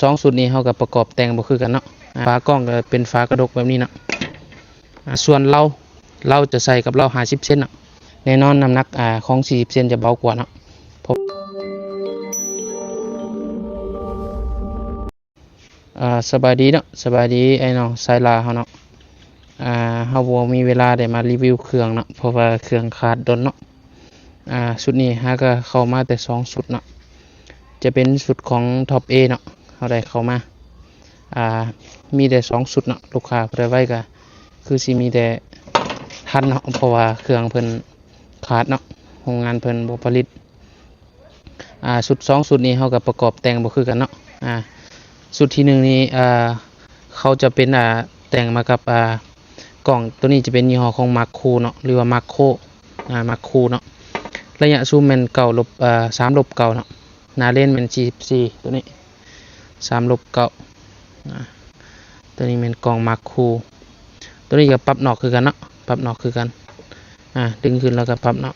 ສອງຊຸດນີ້ເຮົາກໍປະກອບແຕ່ງບໍ່ຄືກັນເນາະ. ອ່າ ຝາກ່ອງກໍເປັນຝາກະດົກແບບນີ້ເນາະ. ອ່າ ສ່ວນເລົາ ເລົາຈະໃສ່ກັບເລົາຫ້າສິບເຊັນເນາະ. ແນ່ນອນນ້ຳໜັກ ອ່າ ຂອງສີ່ສິບເຊັນຈະເບົາກວ່າເນາະ. ອ່າ ສະບາຍດີເນາະ ສະບາຍດີໄອ້ນ້ອງຊາຍລາວເຮົາເນາະ. ອ່າ ເຮົາບໍ່ມີເວລາໄດ້ມາຣີວິວເຄື່ອງເນາະ ເພາະວ່າເຄື່ອງຂາດດົນເນາະ. ອ່າ ຊຸດນີ້ຫາກໍເຂົ້າມາແຕ່ສອງຊຸດເນາະ ຈະເປັນຊຸດຂອງທັອບເອເນາະ. ເຮົາໄດ້ເຂົ້າມາ ອ່າ ມີແຕ່ສອງຊຸດເນາະ. ລູກຄ້າຜູ້ໃດໄວກໍຄືຊິມີແຕ່ທັນເນາະ ເພາະວ່າເຄື່ອງເພິ່ນຂາດເນາະ ໂຮງງານເພິ່ນບໍ່ຜະລິດ. ອ່າ ຊຸດສອງຊຸດນີ້ເຮົາກໍປະກອບແຕ່ງບໍ່ຄືກັນເນາະ. ອ່າ ຊຸດທີໜຶ່ງນີ້ ອ່າ ເຂົາຈະເປັນ ອ່າ ແຕ່ງມາກັບ ອ່າ ກ້ອງ ໂຕນີ້ຈະເປັນຍີ່ຫໍ້ຂອງມາໂຄເນາະ ຫຼືວ່າມາໂຄ ອ່າ ມາໂຄເນາະ. ໄລຍະຊູມແມ່ນເກົ້າລົບ ອ່າ ສາມລົບເກົ້າເນາະ. ໜ້າເລນແມ່ນສີ່ສິບສີ່ ໂຕນີ້ ສາມລົບເກົ້າ ອ່າ ໂຕນີ້ແມ່ນກ້ອງມາໂຄ. ໂຕນີ້ກໍປັບນອກຄືກັນເນາະ ປັບນອກຄືກັນ. ອ່າ ດຶງຂຶ້ນແລ້ວກໍປັບເນາະ.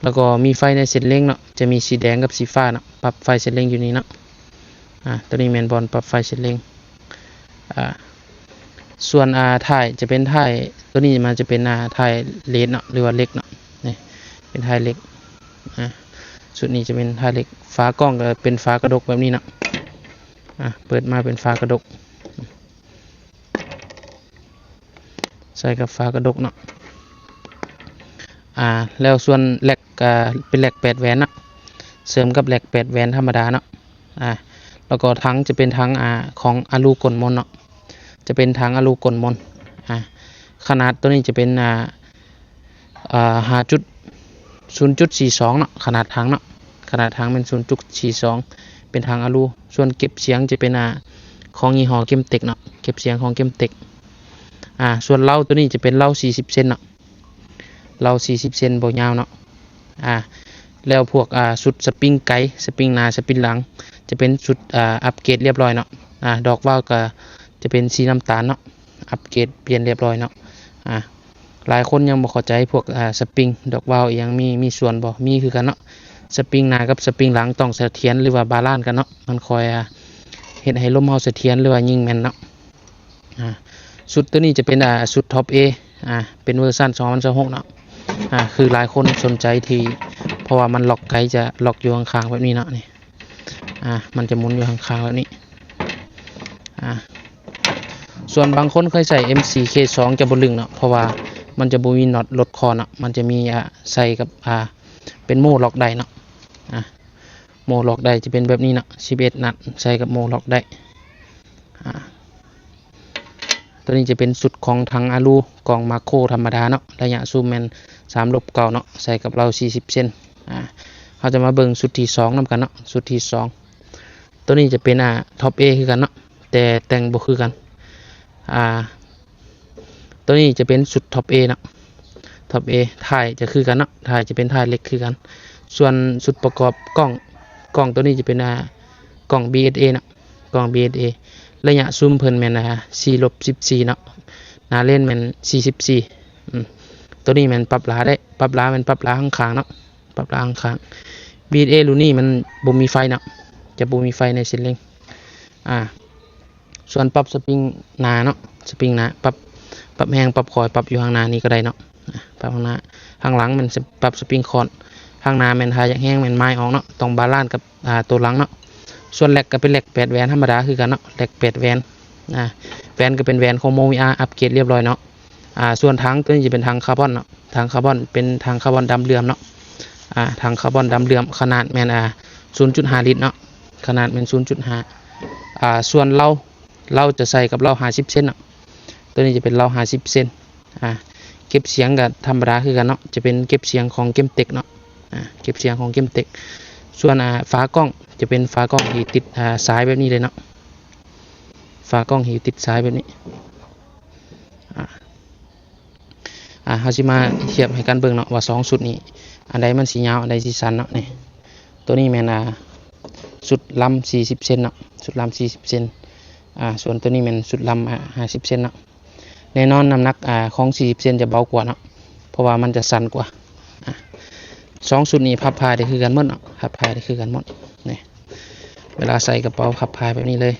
ແລ້ວກໍມີໄຟໃນເສັ້ນເລັງເນາະ ຈະມີສີແດງກັບສີຟ້າເນາະ. ປັບໄຟເສັ້ນເລັງຢູ່ນີ້ເນາະ. ອ່າ ໂຕນີ້ແມ່ນບ່ອນປັບໄຟເສັ້ນເລັງ. ອ່າ ສ່ວນ ອ່າ ທ້າຍຈະເປັນທ້າຍ ໂຕນີ້ມັນຈະເປັນ ອ່າ ທ້າຍເລດເນາະ ຫຼືວ່າເຫຼັກເນາະ. ນີ້ເປັນທ້າຍເຫຼັກ. ອ່າ ຊຸດນີ້ຈະເປັນທ້າຍເຫຼັກ. ຝາກ້ອງກໍເປັນຝາກະດົກແບບນີ້ເນາະ. ອ່າ ເປີດມາເປັນຝາກະດົກ ໃສ່ກັບຝາກະດົກເນາະ. ອ່າ ແລ້ວສ່ວນແລັກ ອ່າ ເປັນແລັກແປດແຫວນເນາະ ເສີມກັບແລັກແປດແຫວນທຳມະດາເນາະ. ອ່າ ແລ້ວກໍຖັງຈະເປັນຖັງ ອ່າ ຂອງອາລູກົ້ນມົນເນາະ ຈະເປັນຖັງອາລູກົ້ນມົນ. ອ່າ ຂະໜາດໂຕນີ້ຈະເປັນ ອ່າ ອ່າ ຫ້າຈຸດ ສູນຈຸດສີ່ສອງເນາະ ຂະໜາດຖັງເນາະ. ຂະໜາດຖັງແມ່ນສູນຈຸດສີ່ສອງ ເປັນຖັງອາລູ. ສ່ວນເກັບສຽງຈະເປັນ ອ່າ ຂອງຍີ່ຫໍ້ເກມເຕັກເນາະ ເກັບສຽງຂອງເກມເຕັກ. ອ່າ ສ່ວນເລົາໂຕນີ້ຈະເປັນເລົາສີ່ສິບເຊັນເນາະ ເລົາສີ່ສິບເຊັນ ບໍ່ຍາວເນາະ. ອ່າ ແລ້ວພວກ ອ່າ ຊຸດສະປຣິງໄກ ສະປຣິງໜ້າ ສະປຣິງຫຼັງ ຈະເປັນຊຸດ ອ່າ ອັບເກຣດລຽບຮ້ອຍເນາະ. ອ່າ ດອກວາວກໍຈະເປັນສີນ້ຳຕານເນາະ ອັບເກຣດປ່ຽນລຽບຮ້ອຍເນາະ. ອ່າ ຫຼາຍຄົນຍັງບໍ່ເຂົ້າໃຈພວກ ອ່າ ສະປຣິງດອກວາວອີ່ຫຍັງ ມີ ມີສ່ວນບໍ່? ມີຄືກັນເນາະ. ສະປຣິງໜ້າກັບສະປຣິງຫຼັງຕ້ອງສະຖຽນ ຫຼືວ່າບາລານກັນເນາະ ມັນຄ່ອຍ ອ່າ ເຮັດໃຫ້ລົມເຮົາສະຖຽນ ຫຼືວ່າຍິງແມ່ນເນາະ. ອ່າ ຊຸດໂຕນີ້ຈະເປັນ ອ່າ ຊຸດທັອບເອ ອ່າ ເປັນເວີຊັນສອງພັນຊາວຫົກເນາະ. ອ່າ ຄືຫຼາຍຄົນສົນໃຈທີ່ ເພາະວ່າມັນລັອກໄກ ຈະລັອກຢູ່ຂ້າງໆແບບນີ້ເນາະ. ນີ້ ອ່າ ມັນຈະໝູນຢູ່ຂ້າງໆແບບນີ້. ອ່າ ສ່ວນບາງຄົນເຄີຍໃຊ້ເອັມຊີເຄສອງ ຈະບໍ່ລຶ້ງເນາະ ເພາະວ່າມັນຈະບໍ່ມີນັອດລົດຄໍເນາະ. ມັນຈະມີ ອ່າ ໃສ່ກັບ ອ່າ ເປັນໂມລັອກໄດ້ເນາະ. ອ່າ ໂມລັອກໄດ້ຈະເປັນແບບນີ້ເນາະ ສິບເອັດນັດ ໃສ່ກັບໂມລັອກໄດ້. ອ່າ ໂຕນີ້ຈະເປັນຊຸດຂອງຖັງອາລູ ກ້ອງມາໂຄທຳມະດາເນາະ ໄລຍະຊູມແມ່ນສາມລົບເກົ້າເນາະ ໃສ່ກັບເລົາສີ່ສິບເຊັນ. ອ່າ ເຮົາຈະມາເບິ່ງຊຸດທີສອງນຳກັນເນາະ ຊຸດທີສອງ. ໂຕນີ້ຈະເປັນ ອ່າ ທັອບເອຄືກັນເນາະ ແຕ່ແຕ່ງບໍ່ຄືກັນ. ອ່າ ໂຕນີ້ຈະເປັນຊຸດທັອບເອເນາະ ທັອບເອ ທ້າຍຈະຄືກັນເນາະ ທ້າຍຈະເປັນທ້າຍເຫຼັກຄືກັນ. ສ່ວນຊຸດປະກອບກ້ອງ ກ້ອງໂຕນີ້ຈະເປັນ ອ່າ ກ້ອງບີເອສເອເນາະ ກ້ອງບີເອສເອ ໄລຍະຊູມເພິ່ນແມ່ນ ອ່າ ສີ່ລົບສິບສີ່ເນາະ ໜ້າເລນແມ່ນສີ່ສິບສີ່. ອືມ ໂຕນີ້ແມ່ນປັບຫຼາໄດ້ ປັບຫຼາແມ່ນປັບຫຼາຂ້າງໆເນາະ ປັບຫຼາຂ້າງໆ. ບີເອສເອລຸ້ນນີ້ມັນບໍ່ມີໄຟເນາະ ຈະບໍ່ມີໄຟໃນເສັ້ນເລັງ. ອ່າ ສ່ວນປັບສະປຣິງໜ້າເນາະ ສະປຣິງໜ້າ ປັບ ປັບແຮງ ປັບຄ່ອຍ ປັບຢູ່ຂ້າງໜ້ານີ້ກໍໄດ້ເນາະ. ອ່າ ປັບຂ້າງໜ້າ ຂ້າງຫຼັງແມ່ນສະ ປັບສະປຣິງຄອນ ຂ້າງໜ້າແມ່ນຖ້າຢາກແຮງແມ່ນໝາຍອອກເນາະ ຕ້ອງບາລານກັບ ອ່າ ໂຕຫຼັງເນາະ. ສ່ວນແລັກກໍເປັນແລັກແປດແຫວນທຳມະດາຄືກັນເນາະ ແລັກແປດແຫວນ. ອ່າ ແຫວນກໍເປັນແຫວນຂອງໂມວີອາ ອັບເກຣດລຽບຮ້ອຍເນາະ. ອ່າ ສ່ວນຖັງໂຕນີ້ຈະເປັນຖັງຄາບອນເນາະ ຖັງຄາບອນເປັນຖັງຄາບອນດຳເຫຼື້ອມເນາະ. ອ່າ ຖັງຄາບອນດຳເຫຼື້ອມ ຂະໜາດແມ່ນ ອ່າ ສູນຈຸດຫ້າລິດເນາະ ຂະໜາດແມ່ນສູນຈຸດຫ້າ. ອ່າ ສ່ວນເລົາ ເລົາຈະໃສ່ກັບເລົາຫ້າສິບເຊັນເນາະ ໂຕນີ້ຈະເປັນເລົາຫ້າສິບເຊັນ. ອ່າ ເກັບສຽງກໍທຳມະດາຄືກັນເນາະ ຈະເປັນເກັບສຽງຂອງເກມເຕັກເນາະ. ອ່າ ເກັບສຽງຂອງເກມເຕັກ. ສ່ວນ ອ່າ ຝາກ້ອງຈະເປັນຝາກ້ອງທີ່ຕິດ ອ່າ ສາຍແບບນີ້ເລີຍເນາະ ຝາກ້ອງທີ່ຕິດສາຍແບບນີ້. ອ່າ ອ່າ ເຮົາຊິມາທຽບໃຫ້ກັນເບິ່ງເນາະ ວ່າສອງຊຸດນີ້ ອັນໃດມັນຊິຍາວ ອັນໃດຊິສັ້ນເນາະ. ນີ້ ໂຕນີ້ແມ່ນ ອ່າ ຊຸດລຳສີ່ສິບເຊັນເນາະ ຊຸດລຳສີ່ສິບເຊັນ. ອ່າ ສ່ວນໂຕນີ້ແມ່ນຊຸດລຳ ອ່າ ຫ້າສິບເຊັນເນາະ. ແນ່ນອນນ້ຳໜັກ ອ່າ ຂອງສີ່ສິບເຊັນຈະເບົາກວ່າເນາະ ເພາະວ່າມັນຈະສັ້ນກວ່າ. ອ່າ ສອງຊຸດນີ້ພັບພາຍໄດ້ຄືກັນໝົດເນາະ ພັບພາຍໄດ້ຄືກັນໝົດ. ນີ້ ເວລາໃສ່ກະເປົາພັບພາຍແບບນີ້ເລີຍ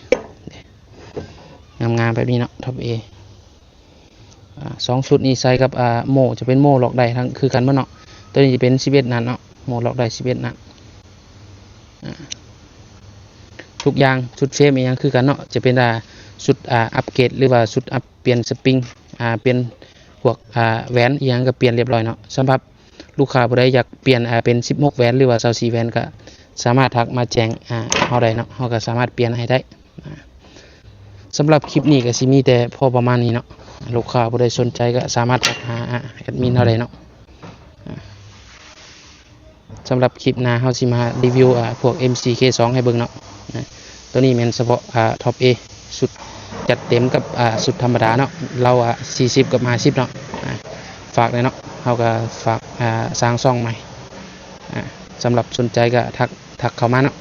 ງາມໆແບບນີ້ເນາະ Top A ອາ ສອງຊຸດນີ້ໃສ່ກັບ ອາ ໂມ່ ຈະເປັນໂມ່ລັອກໄດ້ທັງຄືກັນໝົດເນາະ ໂຕນີ້ຈະເປັນສິບເອັດນັດເນາະ ໂມ່ລັອກໄດ້ສິບເອັດນັດ ອາ ທຸກຢ່າງຊຸດເຟຣມອີ່ຫຍັງຄືກັນເນາະ ຈະເປັນ ອາ ຊຸດ ອາ ອັບເກຣດ ຫຼືວ່າຊຸດອັບ ປ່ຽນສະປຣິງ ອາ ປ່ຽນພວກ ອາ ແຫວນອີ່ຫຍັງກະປ່ຽນລຽບລ້ອຍເນາະ ສຳລັບ ລູກຄ້າຜູ້ໃດຢາກປ່ຽນ ອາ ເປັນສິບຫົກແຫວນ ຫຼືວ່າຊາວສີ່ແຫວນ ກະສາມາດທັກມາແຈ້ງ ອາ ເຮົາໄດ້ເນາະ ເຮົາກະສາມາດປ່ຽນໃຫ້ໄດ້ ອາ ສຳລັບຄລິບນີ້ກະຊິມີແຕ່ພໍປະມານນີ້ເນາະ ລູກຄ້າຜູ້ໃດສົນໃຈກະສາມາດທັກຫາ ອາ ແອດມິນເຮົາໄດ້ເນາະ ອາ ສຳລັບຄລິບໜ້າເຮົາຊິມາຣີວິວ ອາ ພວກ ເອັມຊີເຄສອງ ໃຫ້ເບິ່ງເນາະ ໂຕນີ້ແມ່ນສະເພາະ ອາ Top A ຊຸດຈັດເຕັມກັບ ອາ ຊຸດທຳມະດາເນາະ ລາວ ອາ ສີ່ສິບກັບຫ້າສິບເນາະ ອາ ຝາກແດ່ເນາະ ເຮົາກະຝາກ ອາ ສ້າງຊ່ອງໃໝ່ ອາ ສຳລັບສົນໃຈກະທັກ ທັກເຂົ້າມາເນາະ